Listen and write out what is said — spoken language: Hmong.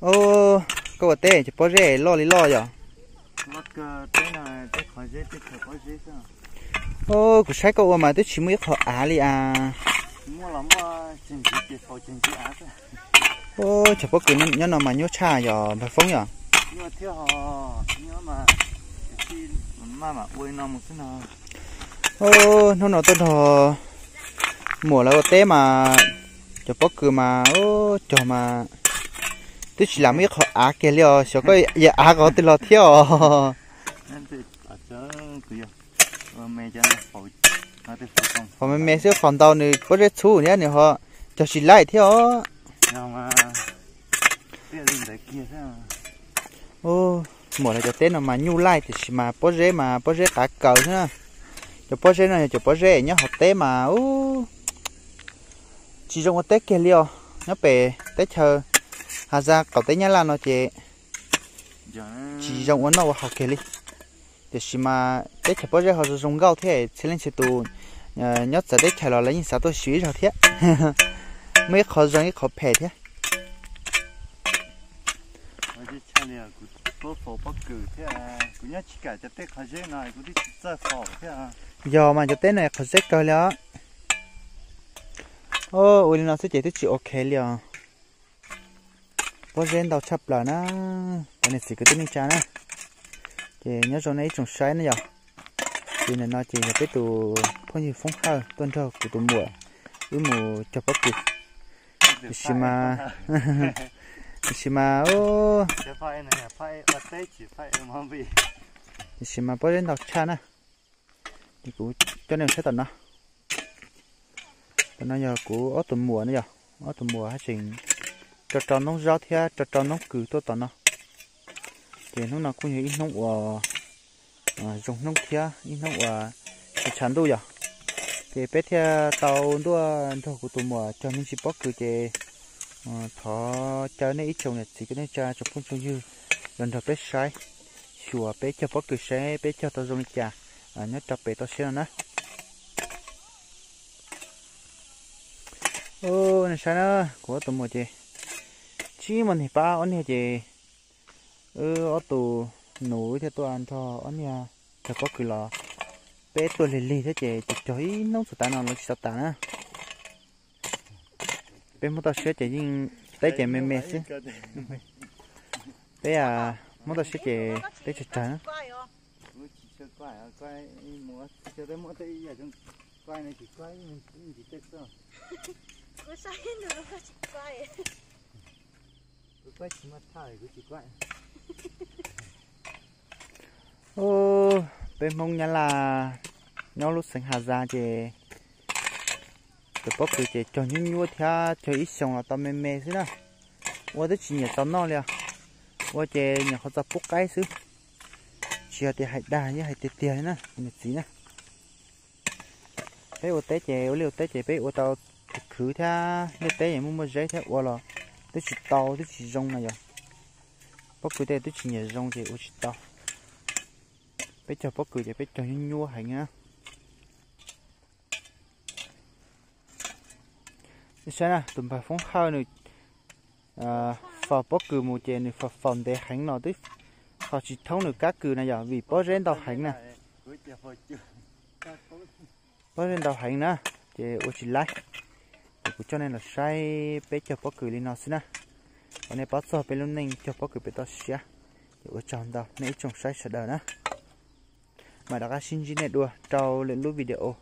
Koj ua teb cov pob zeb loj li loj yom? Kuv saib koj ua mas twb tsis muaj ib qho av li as. Cov pob kws nyob no mas nyuaj tshaj yog npawg Foob yom? Hnub no tuaj nrog muam lawv ua teb mas cov pob kws mas cog mas twb tsis lam muaj ib qho av kiag li os, xyov koj yam av qhov twg los thiab os. Qhov me me xwb, qhov ntau nws pob zeb txhub thiab nws ho cog tsis laij thiab os. Muam lawv cov teb no mas nyuj laij tiam sis mas pob zeb mas pob zeb qav kaws xwb na. Cov pob zeb no yog cov pob zeb nyob hauv teb mas tsis zoo ua teb kiag li os. Nyob pem teb chaws Has Zaj qaum teb Nyab Laj no ces tsis zoo ua noj ua haus kiag li. Tiam sis mas teb chaws pob zeb ho zoo zoo nkauj thiab, txhia leej txhia tus nyob txawv teb chaws los lawv yeej xav tuaj xyuas ib zaug thiab. Muaj ib qho zoo ib qho phem thiab. Yog mas cov teb no qhov zeb kawg li os. Ua li no xwb ces twb tsis ok li os. Pob zeb ntau tshaj plaws na, cov niam txiv kwv tij neej tsa na. Ces nyob zoo nej ib tsoom saib na yom. Ces ntawm no ces yog peb tus phooj ywg Foob Hawj tuaj nrog kuv tus muam wb mus cog pob kws. Tiam sis mas, tiam sis mas, tiam sis mas pob zeb ntau tshaj na. Ces kuv coj nej saib tom no. Tom no yog kuv ob tug muam na yom, ob tug muam haj tseem rau rau noob zaub thiab rau rau noob kws tuaj tom no. Ces hnub no kuj yog ib hnub uas zoo hnub thiab ib hnub uas tshav ntuj yom. Ces peb thiaj tau ntuj nrog kuv tus muam cog me ntsis pob kws ces thov caw nej ib tsoom niam txiv kwv tij neej tsa tsoom phooj tsoom ywg los nrog peb saib, xyuas peb cog pob kws saib peb cog tau zoo li cas nyob rau pem toj siab no na. Nej saib na, kuv ob tug muam ces tsis muaj neeg pab ob niag ces wb ob tug nus thiaj tuaj nrog ob niag cog pob kws los. Peb tuaj lig lig thiab ces cog cog ib hnub txog tav no los tsis tau tas na. Peb Hmoob toj siab ces yeej teb ces me me xwb. Peb Hmoob toj siab ces teb tsawg tsawg na. Peb Hmoob Nyab Laj nyob lub xeev Has Zaj ces cov pob kws ces cog nyuab nyuab thiab cog ib xyoos los tau me me xwb na. Ua twb tsis nyiam txaus noj li os. Ua ces nyiam qhov txaus pub qaib xwb. Tsis yog tias hais dag, yeej hais tiag tiag li na, niam txiv na. Peb ua teb ces ua liaj ua teb ces peb ua tau khwv khwv thiab, liaj teb yeej muaj muaj zeb thiab ua los twb tsis tau twb tsis zoo na yom. Pob kws tej twb tsis nyiam zoo ces ua tsis tau. Peb cog pob kws ces peb cog nyuab nyuab heev na. Saib na, tus npawg Foob Hawj nws faus pob kws mus ces nws faus faus ntev heev los twb faus tsis thoob nws kab kws na yom, vim pob zeb ntau heev na. Pob zeb ntau heev na, ces ua tsis laib. Ces kuv coj nej los saib peb cog pob kws li no xwb na. Kom nej paub txog peb lub neej cog pob kws pem toj siab. Ces ua tsaug ntau nej ib tsoom saib sawv daws na. Mam rov qab sib ntsib nej dua rau lwm lub video.